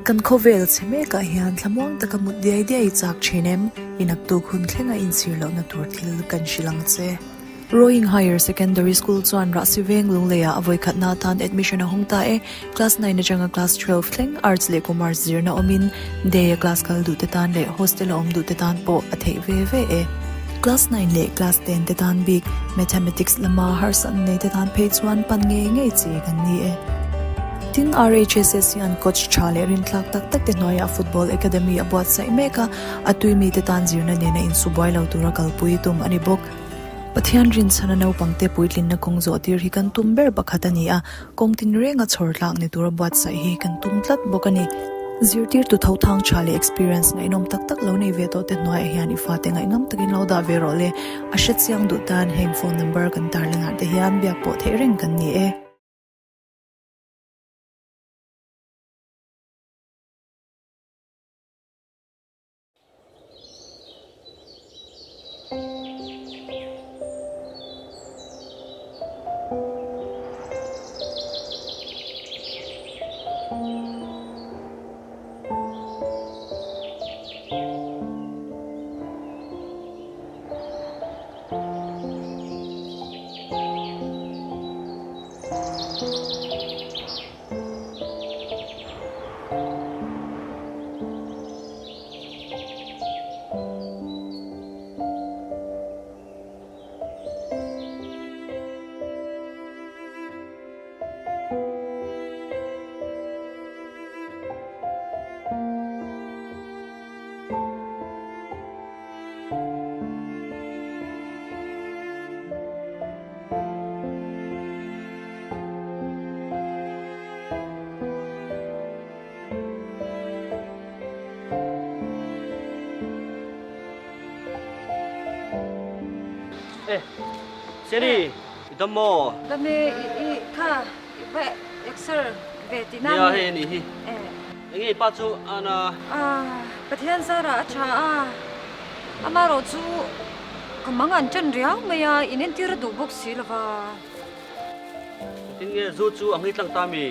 Kan khawvel chhe mekah hian thlamuang taka mut diai diai i chak thin em? I naktuk hun thlenga inchhir lohna tur thil kan hrilh ang che. Rowing Higher Secondary School chuan Rahsi Veng Lungleiah a vawikhatna atan admission a hawng ta e. Class nine atanga class 12 thleng Arts leh Commerce zirna awmin day a class kal duhte tan leh hostel a awm duhte tan pawh a theih ve ve e. Class nine leh class ten te tan bik Mathematics lama harsatna nei te tan phei chuan pan ngei ngei chi kan ni e. Tin, RHSS hian coach tha leh rintlak tak tak te hnuaiah Football Academy a buatsaih mek a, a tui mite tan zirna nena insubuai lo tura kalpui tum a ni bawk. Pathian rinchhana naupangte puitlinna kawng zawh tir hi kan tum ber pakhat a ni a, kawng tinrenga chhawr tlak ni tura buatsaih hi kan tum tlat bawk a ni. Zirtirtu tho thang tha leh experience ngaihnawm tak tak lo nei ve tawh te hnuaiah hian i fate ngaihnawm takin lo dah ve rawh le. A hrechiang duh tan heng phone number kan tarlanah te hian biak pawh theih reng kan ni e. E, Sherry, i dam maw? Dam e, i kha i va exer ve tih na mi? Nia, hei a nih hi. Enge i pa chu a na? Ah, Pathian zarah a tha a, amaherawhchu ka mang an ṭan riau mai a, in entir a duh bawk si lo va. Engtin nge zu chu a nghei tlang ta mi?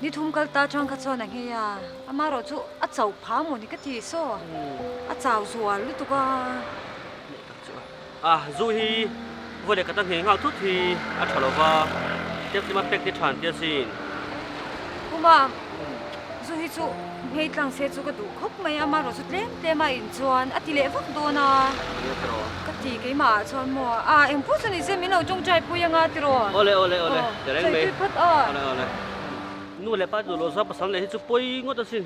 Ni thum kal ta chang kha chuan a nghei a, amaherawhchu a chauh phah maw ni ka ti saw, a chau zual lutuk a. Hmeh tak chu a. Ah, zu hi vawi leh khat a nghei nghal thut hi a tha lo va, tlem tlema pek te than tia sin. Puma, zu hi chu nghei tlang se chu ka duh khawp mai a, amaherawhchu tlem tlema in chuan a ti leh vak dawn a. Ka ti keimah ah chuan maw, ah engpawh chu ni se min lo tawngtai pui anga tiraw? Awle awle awle, ti reng mai. Sawi tui phawt a. Awle awle. Nu leh pa duh loh zawk pasal neih hi chu pawi ngawt asin.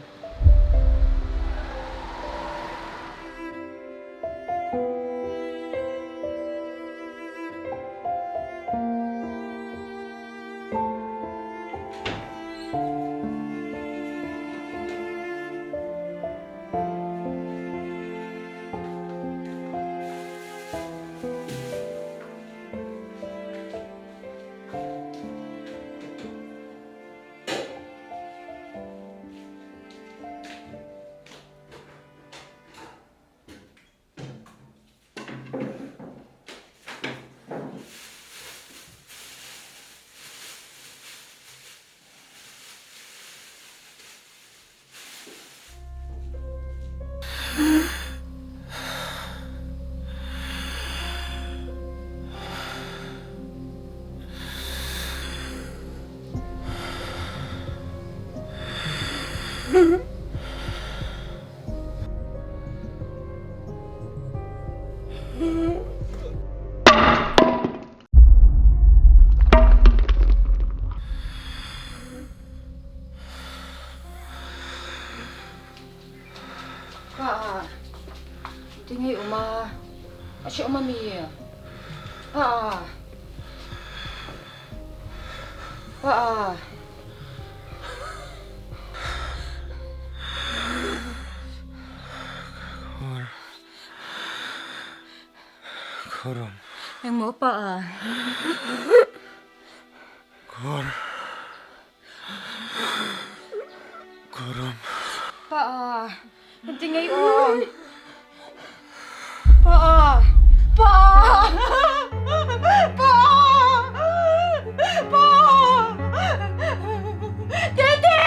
Ka a tinge awm a a hreawm ami pa a pa a. Khurum. Engmaw pa a? Khur. Khurum. Pa a. Engtin nge i awm? Pa a. Pa a. Pa a. Pa a. Tete!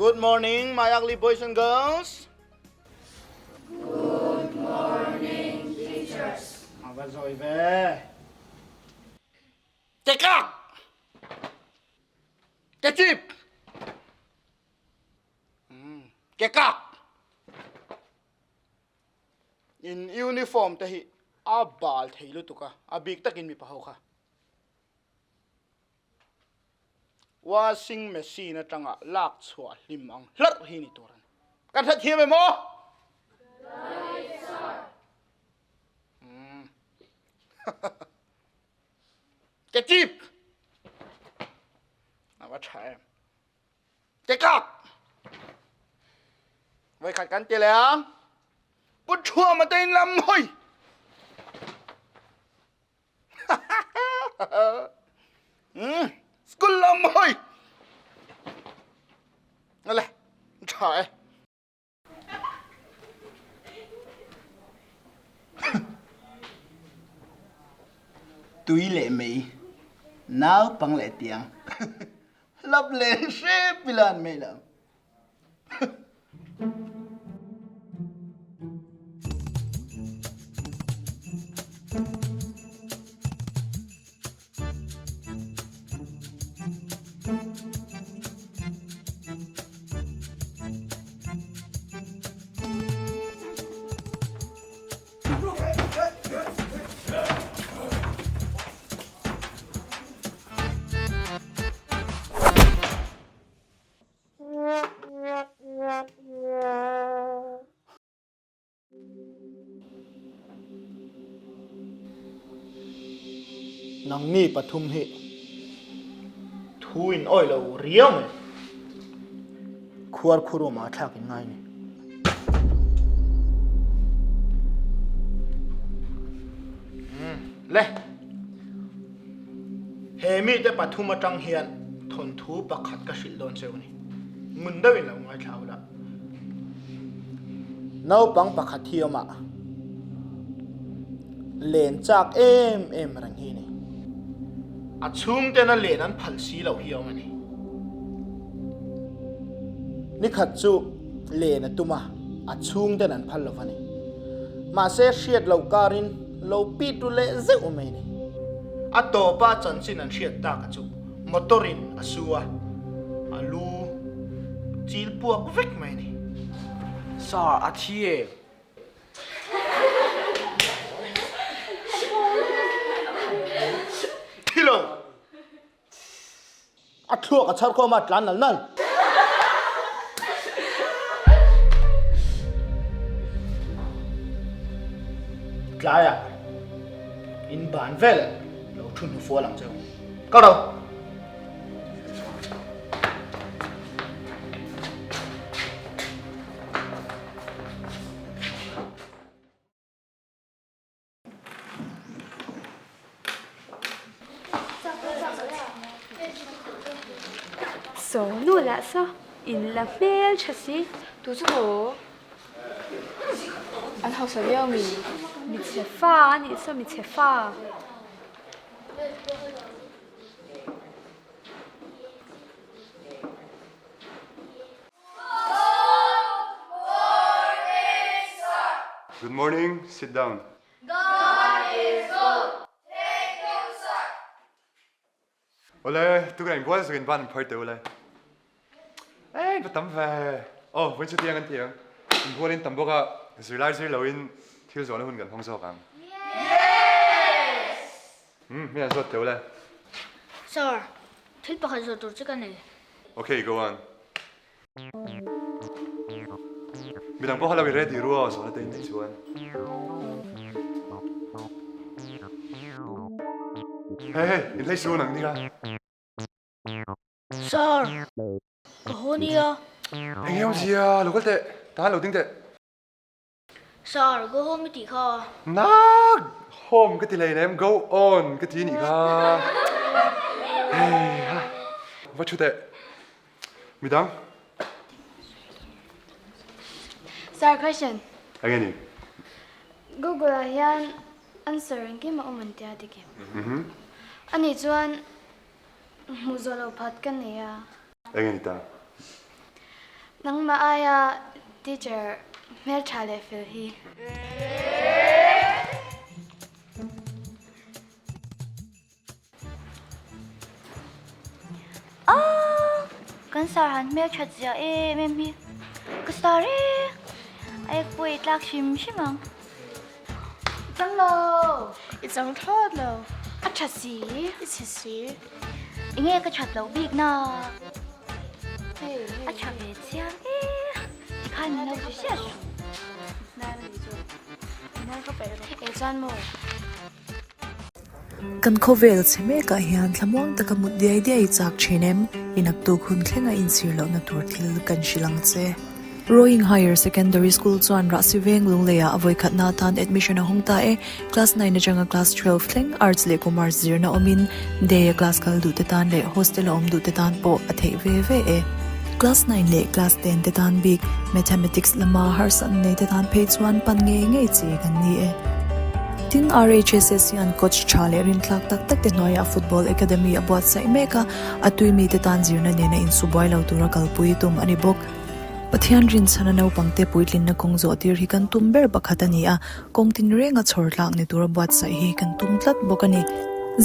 Good morning my ugly boys and girls. Good morning teachers. A va zawi ve. Tekak! Kechip! Kekak! In uniform te hi a bal thei lutuk a, a bik takin mipa ho kha. Washing machine atanga lak chhuah hlim ang hlarh hi ni tur a ni. Kan hrethiam em aw? Right sir. Ke chip! A va tha em. Ke kak! Voi khat kan ti leh ang. Pu Thuama te in lam hawi! School lam hawi! Ngale, tha e. Tui leh mei, naupang leh tiang, hlap leh hrep ila an mei lo. Nangni pathum hi thu in awih lo riau mai. Khuar khur awmah thlak in ngai ni. Le. He mite pathum atang hian thawnthu pakhat ka hrilh dawn cheu a ni. Ngun deuhin lo ngaithla ula. Naupang pakhat hi awm a, len chak em em reng hi a ni. A chhungtena len an phal si loh hi a awm a ni. Nikhat chu len a tum a, a chhungten an phal lo va ni. Mahse hriat loh karin lo pit ru leh zeuh mai a ni. A tawpa chanchin an hriat tak a chu motor in a su a, a lu chil puak vek mai a ni. Sir, a thi e. Thi lo. A thluak a chhar khawm a, tlan nal nal. Tlaiah in ban vel lo thu hnu fual ang cheu. Ka ro. Saw nu lah saw in la hmel tha si. Tu chu maw? An hausa viau mi? Michhe fa a nih saw michhe fa. Good morning, sit down. God is good. Thank you, sir. Ole, tu kan bual sakin ban phar te ole. Ei, va tam ve. Oh, vun chu tiang an tiang. In bual in tam boka zirlai zir lo in thil zawhna hun kan hmang zawk ang. Yes! Mi an zawt te ule. Sir, thil pakhat zawh tur che ka nei. Okay, go on. Midang pawh kha lo i ready ru aw zawhna te in neih chuan. Hey, hey, in hlei su nang nia. Sir, ka haw nia. Eng nge awmzia, lo kal teh, tahan lo ding teh. Sir, go home i tih kha. Nak! Home ka ti hlei nem, go on ka ti nih kha. Hei ha, va thu teh. Midang? Sir, question. Eng nge ni? Google ah hian answer engkim a awm an tia dik em? Anih chuan hmuh zawh loh phat ka nei a. Eng nge ni ta? Nangmah aia teacher hmeltha leh fel hi. Aww! Kan sar han hmelthat zia em em hi. Ka star e! A ek pawh i tlak hrim hrim ang. I chang lo! I chang thlawt lo. A tha si. I chhe si. Enge ka that loh bik na? A tha ve chiang e. Tikhan min lo ti hriat suh. E chuan maw? Kan khawvel chhe mekah hian thlamuang taka mut diai diai chak thin em? I naktuk hun thlenga inchhir lohna tur thil kan hrilh ang che. Rowing Higher Secondary School chuan Rahsiveng Lungleiah a vawikhatna atan admission a hawng ta e. Class nine atanga class 12 thleng Arts leh Commerce zirna awmin day a class kal duhte tan leh hostel a awm duhte tan pawh a theih ve ve e. Class nine leh class ten te tan bik Mathematics lama harsatna nei te tan phei chuan pan ngei ngei chi kan ni e. Tin, RHSS hian coach tha leh rintlak tak tak te hnuaiah football academy a buatsaih mek a, a tui mite tan zirna nena insubuai lo tura kalpui tum a ni bawk. Pathian rinchhana naupangte puitlinna kawng zawh tir hi kan tum ber pakhat a ni a, kawng tinrenga chhawr tlak ni tura buatsaih hi kan tum tlat bawk a ni.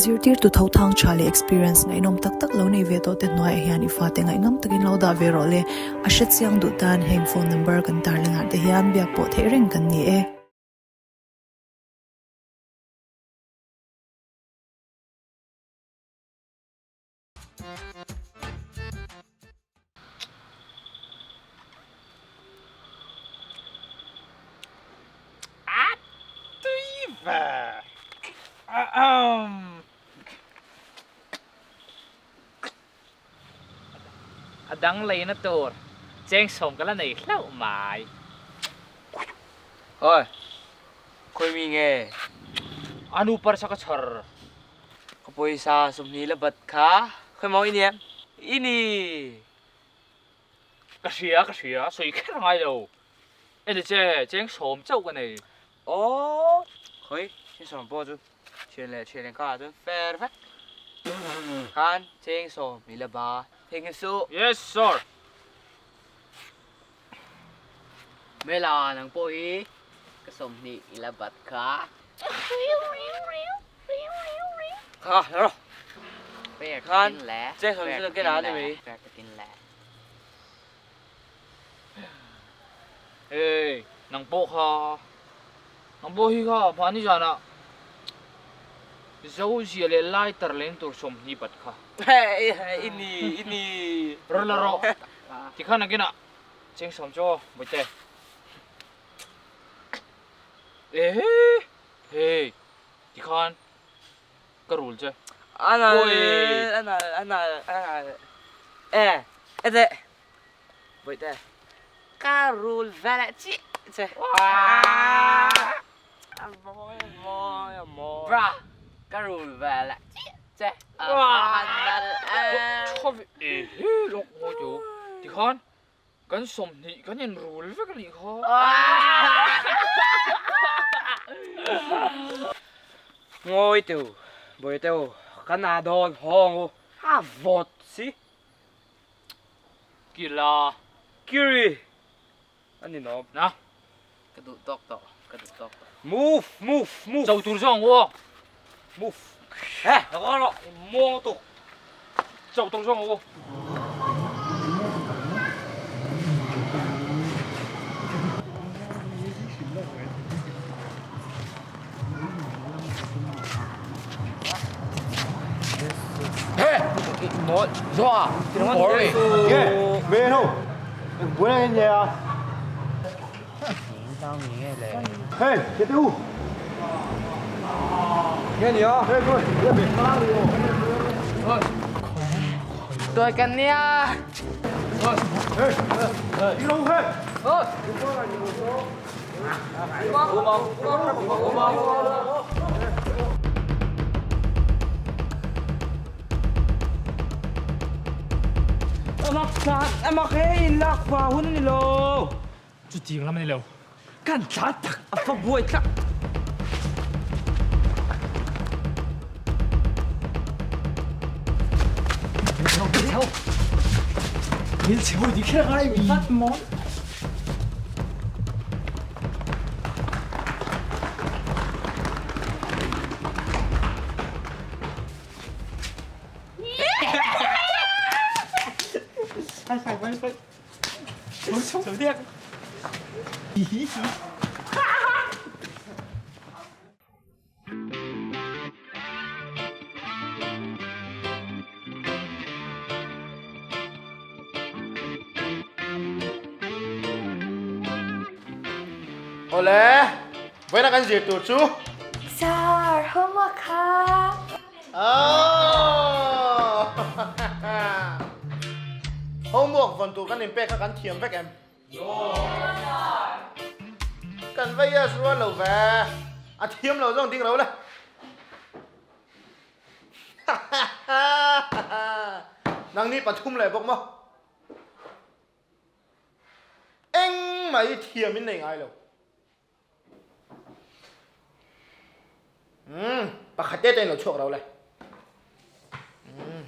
Zirtirtu tho thang tha leh experience ngaihnawm tak tak lo nei ve tawh te hnuaiah hian i fate ngaihnawm takin lo dah ve rawh le, a hrechiang duh tan heng phone number kan tarlanah te hian biak pawh theih reng kan ni e. A tui ve! Ahem! A dang leina tur cheng sawm ka la nei hlauh mai. Oi, khawi mi nge? A nu parsa ka chhawr. Ka pawisa 20 la bat kha khawi maw i ni em? I ni! Ka hria, ka hria, sawi kher ngai lo. Eni che, cheng sawm chauh ka nei. Aw, khawi, cheng sawm pawh chu thian leh thian engkah chuan fair vek. Khan cheng sawm i la ba thei nge suh. Yes sir. Mela nang pawh hi ka 20 i la bat kha. Kha, la rawh. Khan, cheng 20 chu ken a ni mai. Hey, nang pawh kha, nang pawh hi kha mahni zanah zo zia leh lighter leng tur 20 bat kha. Hey, i ni, i ni. Rawn la rawh. Tikhan nakinah cheng 10 chu aw, Bawihte. Ehe, hey, tikhan ka rul che. Anal, anal, anal, anal. E, e teh. Bawihte, ka rul ve leh chiah che. A mawi, a mawi, a mawi. Bra, ka rul ve leh chiah che. Anal e. Tha ve, ehe, lawk mawi teu. Tikhan, kan 20 kan inrul vek a nih kha. Ngawi teu, Bawihte u, ka na dawn hawng u, a vawt si. Kila. Kiri! A ni nawm. Na. Ka duh tawk tawh, ka duh tawk tawh. Move, move, move. Cho tur zawng u aw. Move. He, rawh rawh, i muang lutuk. Cho tur zawng u. Chutiang lam a ni lo. Kan thla tak a fa buai thlak. Hmel chhe hawi dik kher ngai mi. Vat maw? Awle, vawiina kan zir tur chu. Sir, homework kha. Oh! Homework vawn tur kan inpek kha kan thiam vek em? Kan va yes rual lo ve. A thiam lo zawng ding lo le. Nangni pathum leh bawk maw? Engmah hi thiam in nei ngai lo. Umm, pakhat te te in lo chhuak ro le. Umm.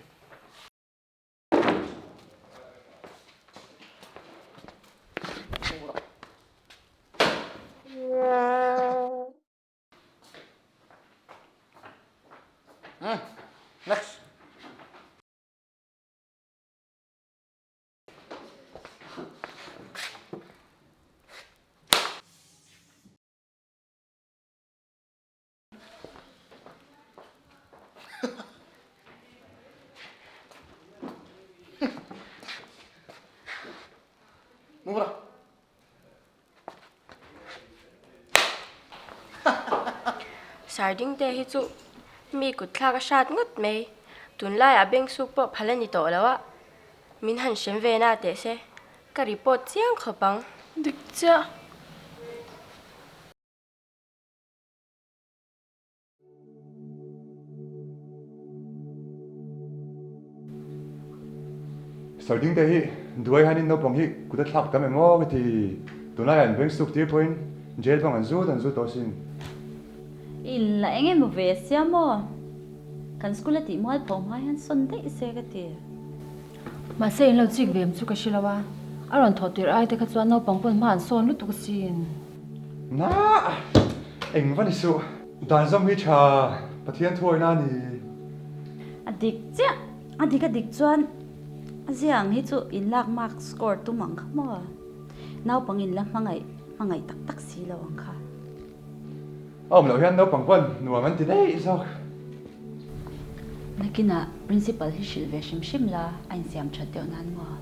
Next. Sarding te hi chu mi kut thlak a hrat ngawt mai. Tunlaiah bank suk pawh phal a ni tawh lo a, min han hrem ve na teh se, ka report chiang khawp ang. Dik chiah. Sarding te hi duai hianin naupang hi kut a thlak tam em aw ka ti. Tunlaiah an veng suk tir pawhin jail bang an zut an zut tawh asin. I inla eng emaw ve sia maw? Kan school a tih mual pho hma hian sawn daih se ka ti. Mahse in lo chik ve em chu ka hre lo a, a rawn thawh tirh ai te kha chuan naupang pawn hma an sawn lutuk asin. Nah! Eng va ni suh. Dan zawm hi tha Pathian thuawina a ni. A dik chiah, a dik a dik chuan a zia ang hi chu in lak mark score tum ang kha maw? Naupang in la hmangaih hmangaih tak tak si lo ang kha. A awm loh hian naupang pawn nuam an ti daih zawk. Nakinah principal hi hrilh ve hrim hrim la, a insiam that deuh nan maw?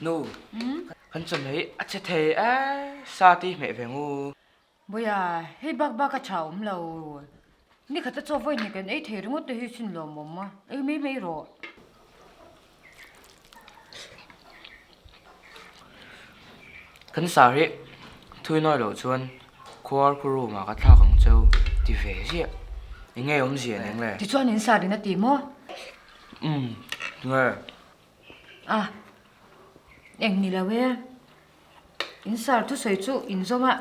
Nu, kan chawhmeh hi a che thei e, sa te hi hmeh ve ngu. Bawiha, hei bak bak a tha awm lo. Ni khat a chaw vawi hnih kan ei thei ringawt te hi sin lawmawm a, ei mai mai rawh. Kan sar hi thui nawi loh chuan khuar khu room ah ka thlak ang cheu ti ve ziah. Eng nge awmzia ning le? Tichuan in sar in a ti maw? Umm, tinge? A, eng ni lo e. In sar thusawi chu in zawm a,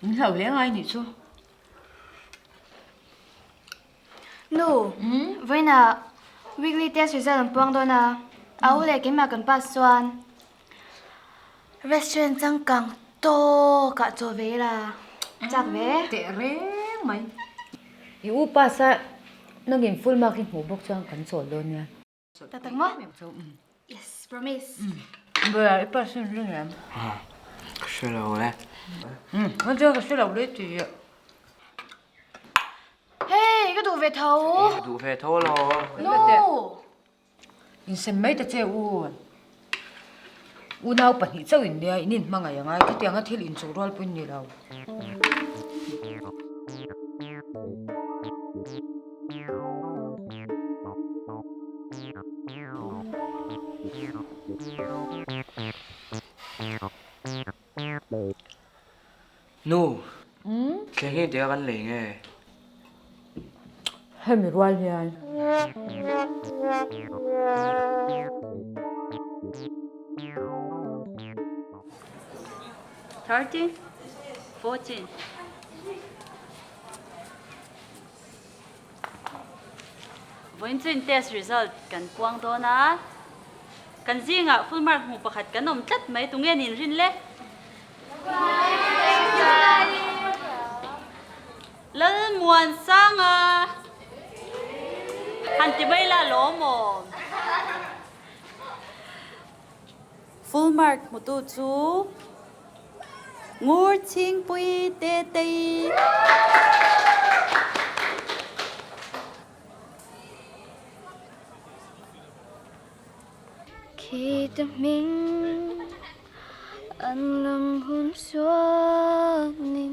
in hlauh hle ngai nih chu. Nu, vawiinah weekly test result an puang dawn a, a u leh keimah kan pass chuan restaurant changkang tawkah chaw ve ila chak ve. Teh reng mai. I u pass a Nangin full mark i hmuh bawk chuan kan chawl dawn nia. Tak tak maw? Yes, promise. Ber, i pass in ring em? Ka hre lo le. Ka chuan ka hre lo le ti. Hey, ka duh ve tho. Ka duh ve tho lo. No. Insem mai ta che u. Unau pahnih chauh in nia, in inhmangaih ang a, khitianga thil inchuh rual pawh in ni lo. Nu, thleng hi tia kan lei nge? Hemi rual hian. 13, 14. Vawiin chu in test result kan puang dawn a, kan zingah full mark hmuh pakhat kan awm tlat mai, tunge nin rin le? Lalmuansanga han ti mai la lawmawm. Full mark hmutu chu Ngur Chhingpui Tetei. Khi ta hming an lam hun chuanin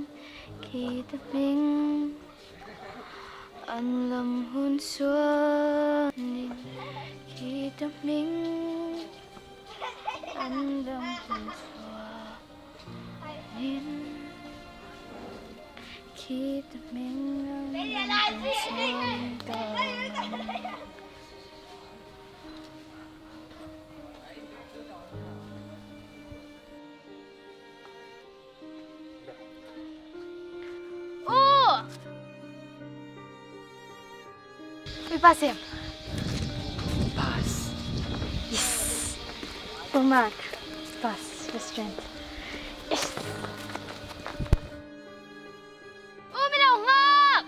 Khi ta hming an lam hun chuanin Khi ta hming an lam hun chuanin Khi ta hming an lam hun chuanin ta Mi pass em? Pass. Yes. Full mark. Pass. Restaurant. Yes. U mi lo ngak.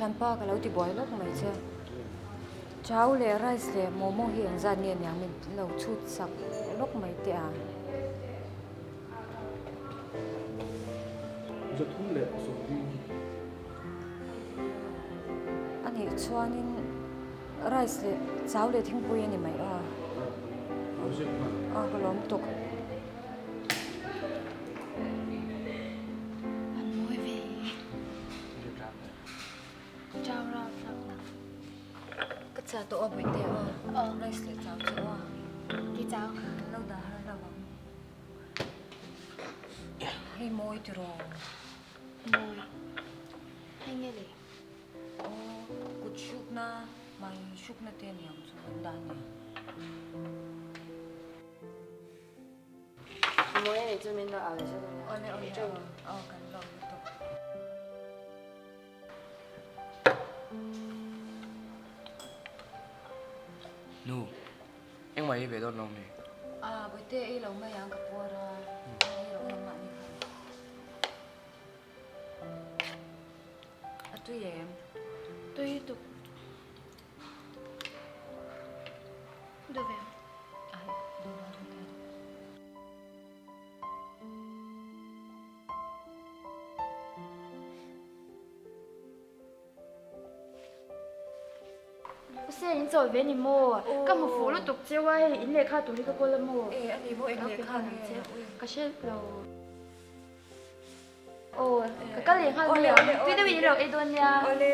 Thianpa ka lo ti buai lawk mai che. Chau leh rice leh momo hi engzat nge niang min lo chhut sak lawk mai teh a. Zathum leh sawmli. A nih chuanin rice leh chau leh thingpui a ni mai a. A ka lawm tuk. An mawi ve. Chau rau thlak na. Ka chah tawh a bawihte a. Rice leh chau chu a. Ki chau. Kan lo dah har lo ang. Hei mawi tiraw? Mawi. Hei nge le? Aw, kut hrukna, hmai hrukna te aniang chu an dah ania. Mawi a nih chu min lo au leh zawk ania. Awle awle aw, aw kan lawm lutuk. Nu, Engmah ei ve dawn lo mi? Ah, Bawihte ei lo mai ang ka puar a, ei lo ang mahni khan. A tui em? Tui tuk. Duh ve ang. Ai, duh lo Bawihte. Sir in chawl ve ni maw? Ka hmu fuh lutuk cheu a hei in lehkha tur hi ka kawl a maw? E ani maw eng lehkha nge? Ka hre lo. Aw, ka kal leh nghal mai ang. Tui deuhin i lo ei dawn nia. Awle.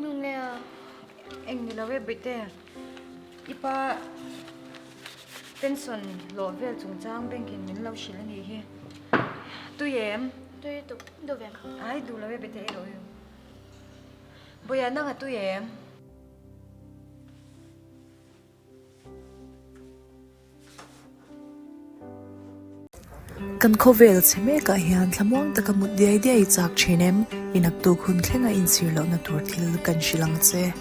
Nunglea. Eng ni lo e Bite. I pa pension hlawh vel chungchang bank in min lo hrilh a nih hi. Tui em? Tui duh duh ve. Ai duh lo e Bite ei rawh u. Bawiah nang a tui em? Kan khawvel chhe mekah hian thlamuang taka mut diai diai chak thin em? I naktuk hun thlenga inchhir lohna tur thil kan hrilh ang che.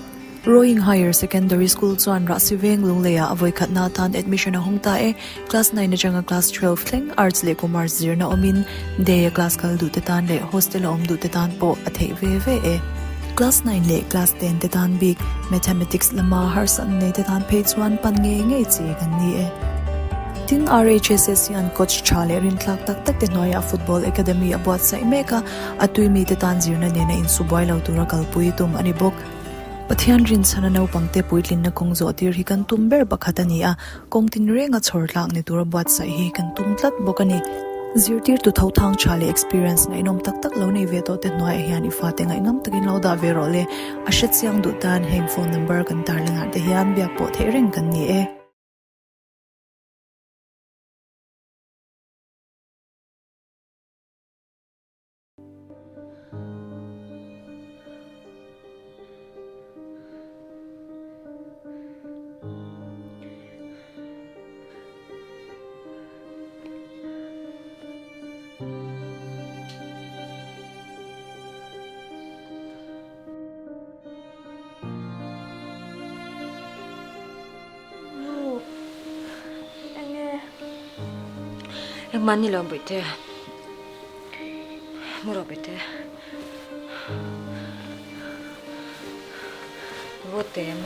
Rowing Higher Secondary School chuan Rahsi Veng Lungleiah a vawikhatna atan admission a hawng ta e. Class nine atanga class 12 thleng Arts leh Commerce zirna awmin day a class kal duh te tan leh hostel a awm duh te tan pawh a theih ve ve e. Class nine leh class ten te tan bik Mathematics lama harsatna nei te tan phei chuan pan ngei ngei chi kan ni e. Tin, RHSS hian coach tha leh rintlak tak tak te hnuaiah football academy a buatsaih mek a, a tui mite tan zirna nena insubuai lo tura kalpui tum a ni bawk. Pathian rinchhana naupangte puitlinna kawng zawh tir hi kan tum ber pakhat a ni a, kawng tinrenga chhawr tlak ni tura buatsaih hi kan tum tlat bawk a ni. Zirtirtu tho thang tha leh experience ngaihnawm tak tak lo nei ve tawh te hnuaiah hian i fate ngaihnawm takin lo dah ve rawh le. A hrechiang duh tan heng phone number kan tarlanah te hian biak pawh theih reng kan ni e. Nu, enge? Engmah ni lo Bawihte. Mu rawh Bawihte. Vawt em?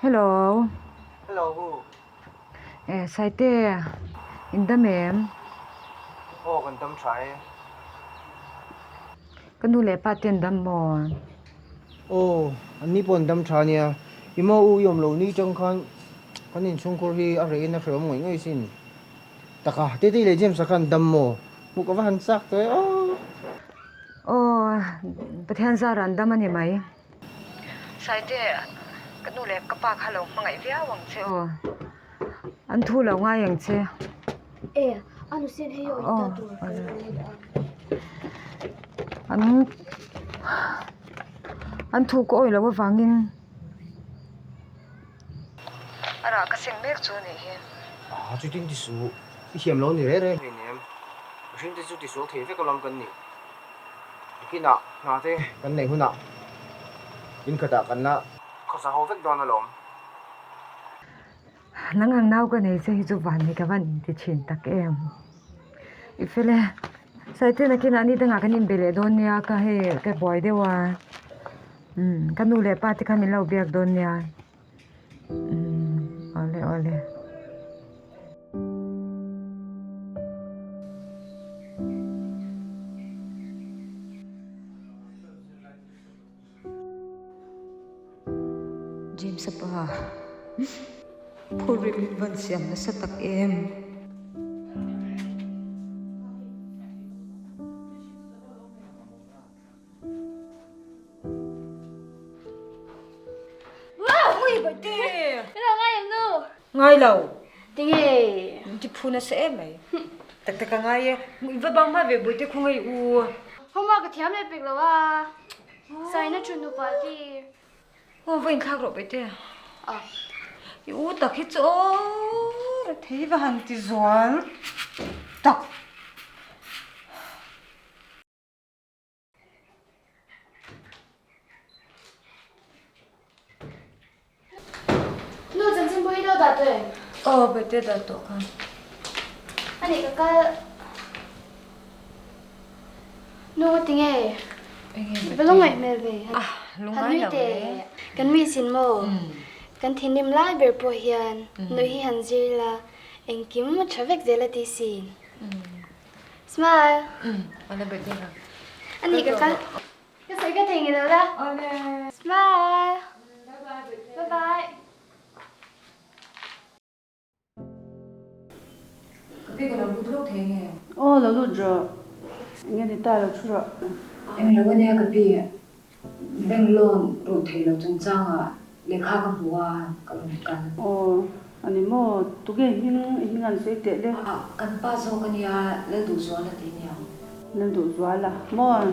Hello. Hello hu. Eh Saite, in dam em? Aw kan dam tha e. Ka nu leh pa te an dam maw? Aw, an ni pawh an dam tha ania. I maw u i awm loh ni tang khan kan inchhungkhur hi a reh in a hrehawm ngaih ngaih sin. Taka, Tete leh James-a khan dam maw? Hmuh ka va han chak tawh e aw. Aw, Pathian zara an dam a ni mai. Saite, ka nu leh ka pa kha lo hmangaih viau ang che aw. An thu lo ngai ang che. E, a nu sen hei aw in ta tur ka lo let a. An an thu ka awi loh avangin a rah ka seng mek chu a nih hi. A chutin ti suh, i thiam lo ni reh reh hleinem. Mihring te chu ti sual thei vek alawm kan nih. Nakinah hna te kan neih hunah inkhatah kan la khawsa ho vek dawn alawm. Nang ang nau ka nei che hi chu van hi ka van inti thin tak em. I fel e, Saite nakinah ni dangah kan inbe leh dawn nia ka hei ka buai deuh a, umm ka nu leh pa te kha min lo biak dawn nia. Umm awle awle. James-a pa phur ri min vawn siam nasa tak em. Ngai lo. Tinge. Min ti phu nasa em mai. Tak tak a ngai e. I va bang hma ve Bawihte khawngaih u. Homework ka thiam leh pek lo a. Saina thu nupa ti. Aw va inthlak rawh Bawihte. I u tak hi chu aw. Rethei va han ti zual tak. Nu chanchin pawh hi lo dah tawh em? Aw Bete dah tawh kha. Ani ka kal. Nu ka ti nge? Enge Bete? Va lungngaih hmel ve. Ah lungngai lo e. Kan mi sin maw? Kan thinrim lai ber pawh hian nuih hi han zir la engkim a tha vek zel a ti sin. Smile. Awle Bete ka. Ani ka kal. Ka sawi ka thei ngilo la. Awle. Smile. Bye bye Bete. Bye bye. Ka pi ka lo lut lawk thei nge? Aw lo lut rawh. Enge ni ta lo thu rawh. Eng lo ania ka pi. Bank loan rulh thei lo chungchangah lehkha ka hmu a, ka rawn kal. Aw ani maw? Tuge hming i hming an sawi teh le? Kan pa zawk ania Lalduhzuala tih aniang. Lalduhzuala maw?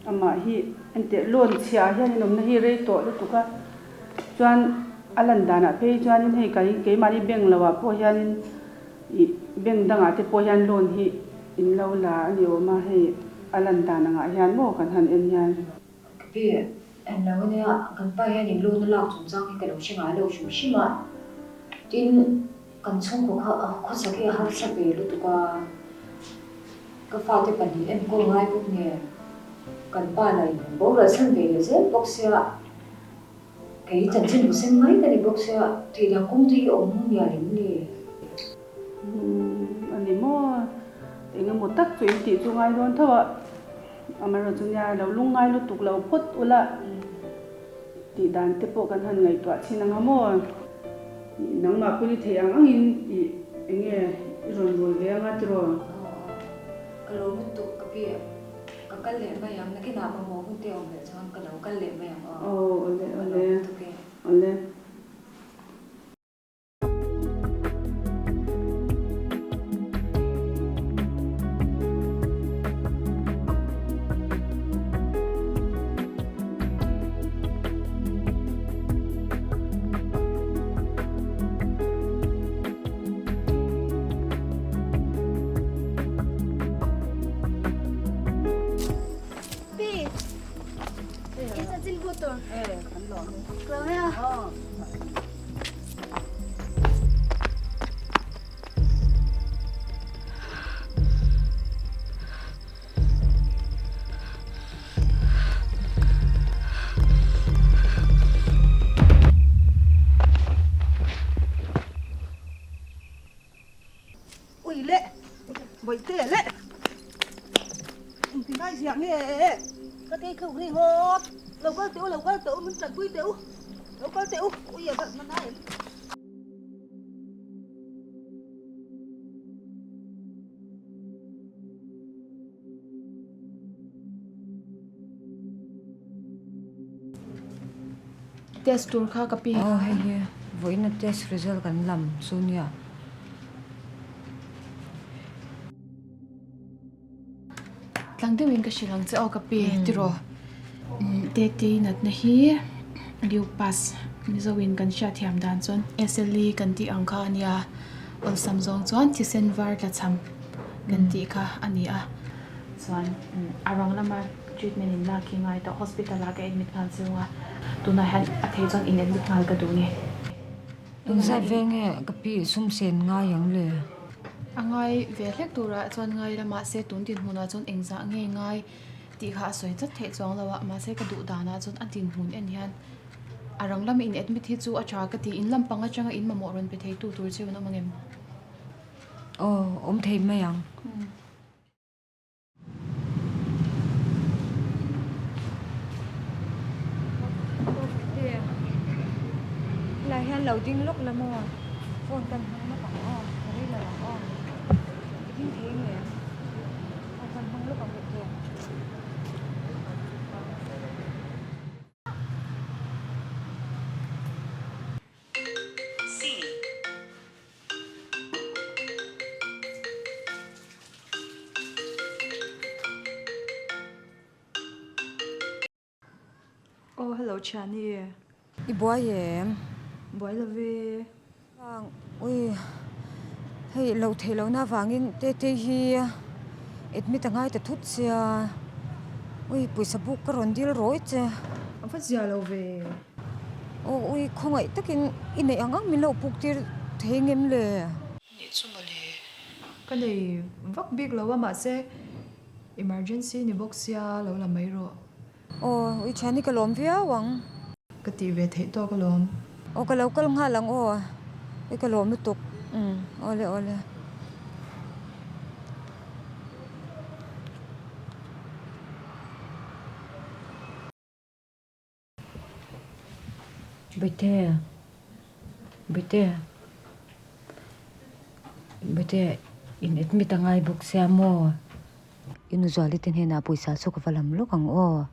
Amah hi enteh loan chhiah ah hian inawmna hi rei tawh lutuk a, chuan a lan danah phei chuanin hei kai keimahni bank lo ah pawh hianin ih bank dangah te pawh hian loan hi in lo la a ni awm a, hei a lan dan angah hian maw kan han en hian. Ka pi, en lo ania, kan pa hianin loan a lak chungchang hi ka lo hre ngai lo hrim hrim a, tin Kan chhungkaw kha khawsak hi a harsa ve lutuk a, ka fate pahnih enkawl ngai bawk nge, kan pa lah in boral san ve leh zel bawk sia, kei chanchin bu sen mai ka ni bawk sia, tih dang kawng te hi a awm mial em ni? Umm a ni maw, eng emaw tak chu in tih chu ngai dawn tho a, amaherawhchu chu nia lo lungngai lutuk lo phawt ula. Tih dan te pawh kan han ngaihtuah thin ang a maw? Nangmah pawh i theih ang angin i enge i rawn rul ve anga tiraw? Ka lo lutuk ka pi, ka kal leh mai ang, nakinah mamawh hun te awm leh chuan ka lo kal leh mai ang aw. Aw awle Ka awle lo lutuk e. Awle. Pi, in chanchin bu tur. Ka lo e. Ui le, bawihte le, engti ngai ziah nge ka tei kheuh ri ngawt, lo kal teh u, lo kal teh u, min tanpui teh u. Lo kal teh u, ui a hman ai em. Test tur kha ka pi. Aw hei hi vawiina test result kan lam chu nia. Tlang deuhin ka hrilh ang che aw ka pi tiraw Tete natna hi lupus Mizo in kan hriatthiam dan chuan SLE kan tih ang kha a nia awlsam zawng chuan thisen var tla cham kan tih kha a ni a chuan a rang lama treatment in lak hi ngai tawh hospital ah ka admit nghal chiang a tunah hian a thei chuan in admit nghal ka duh ni. Engzat vel nge ka pi sum sen ngai ang le? A ngai ve hlek turah chuan ngai la mahse tun dinhmunah chuan engzah nge ngai tih kha a sawi tlat theih chuang lo a, mahse ka duh danah chuan a dinhmun en hian a rang lama in admit hi chu a tha ka ti, in lampang atanga in mamawh rawn pe thei tu tur che an awm angem? Aw, awm thei mai ang. Helai hian lo ding lawk la maw phone kan hmang lawk ang aw ka rei lo ang aw i ding thei nge aw kan hmang lawk ang bawk e. Aw hello Thiani. I buai em? Buai lo ve. Vang ui hei loh theih lohna avangin Tetei hi admit a ngai ta thut sia ui pawisa buk ka rawn dil rawih che. A va zia lo ve. Aw ui khawngaih takin i neih ang ang min lo puk tir thei ngem le? Nih chu mawle. Ka nei vak bik lo a mahse emergency ni bawk sia lo la mai rawh. Aw, ui thian hi ka lawm viau ang. Ka tih ve theih tawk alawm. Aw, ka lo kal nghal ang aw. Ui ka lawm lutuk. Umm, awle awle. Bawihte, Bawihte, Bawihte in admit a ngai bawk sia maw? I nu Zuali te hnenah pawisa chu ka va lam lawk ang aw.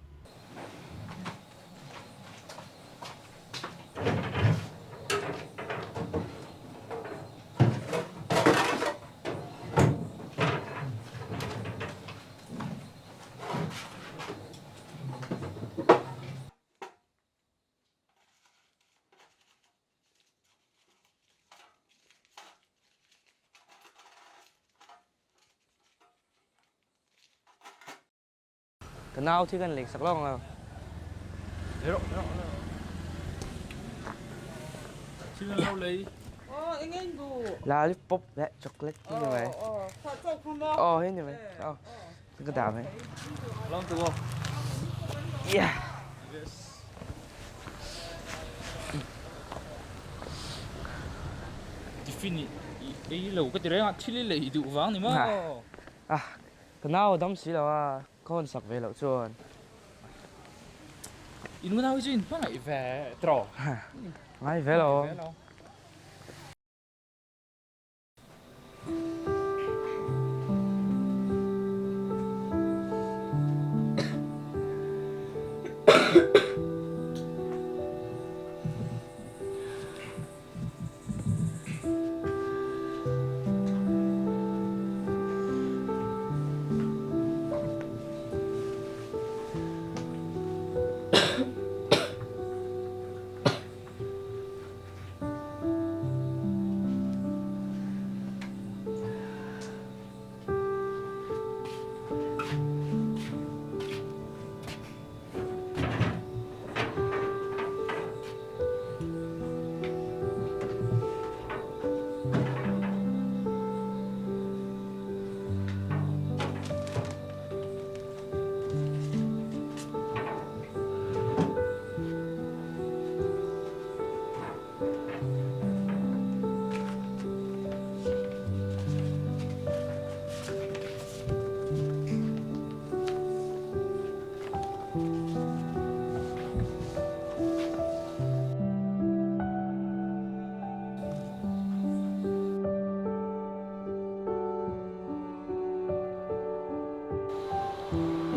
Ka nau thi kan lei sak lawk ang a. Lollipop leh chocolate hi ni mai. Aw hei ni mai. Aw ka dah mai. Yeah. Tiffin i ei lo ka ti reng a, thil i lei duh vang ni maw? Ah, ka nau a dam si lo a, ka hawn sak ve loh chuan. In unau hi chu in hmangaih ve tawh. Ngai ve lo.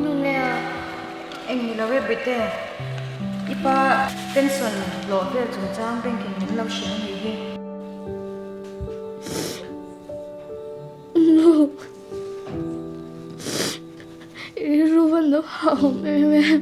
Nunea, eng ni lo e Bete, i pa pension hlawh vel chungchang bank in min lo hrilh a nih hi. Nu, i rilru van lo hah awm em em.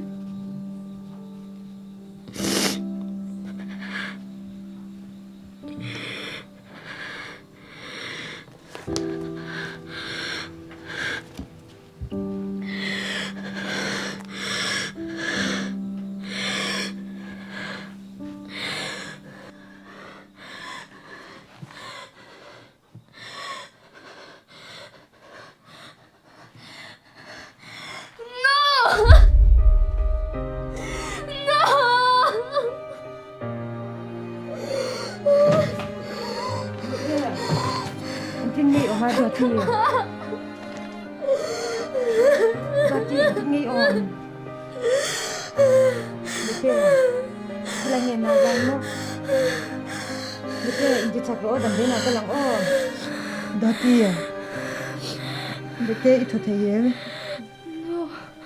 Bete i thaw thei em?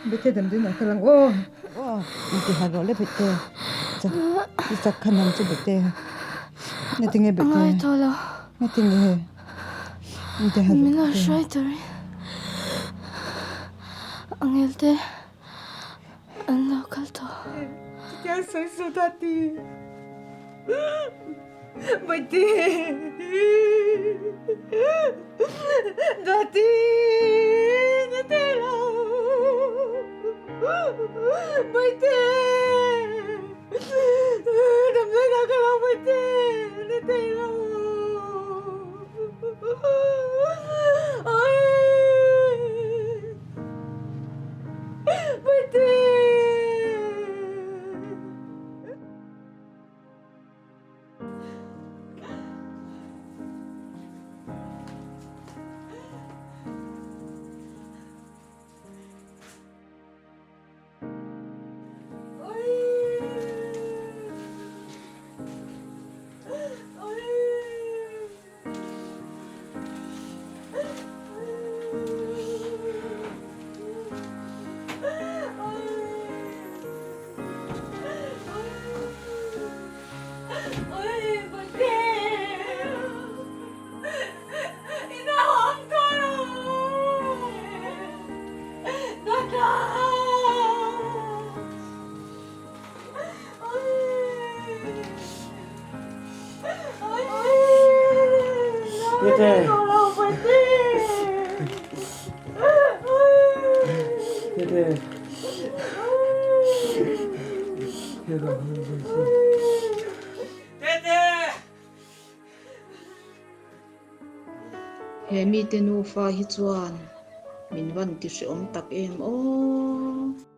Bete damdawiin ah kal ang aw. Inti harh rawh le Bete. Chak i chak khan ang che Bete. Ngatinge Bete? Ngatinge? Inti harh rawh. Min lo hruai turin Angelte an lo kal tawh. Tiang sawi suh Dati. Bawihte. Dati. Na thei lo. Bawihte. Damdawi ka lo Bawihte. Na thei lo. Tete. Tete. Tete. He mite nufa hi chuan min van ti hreawm tak em aw.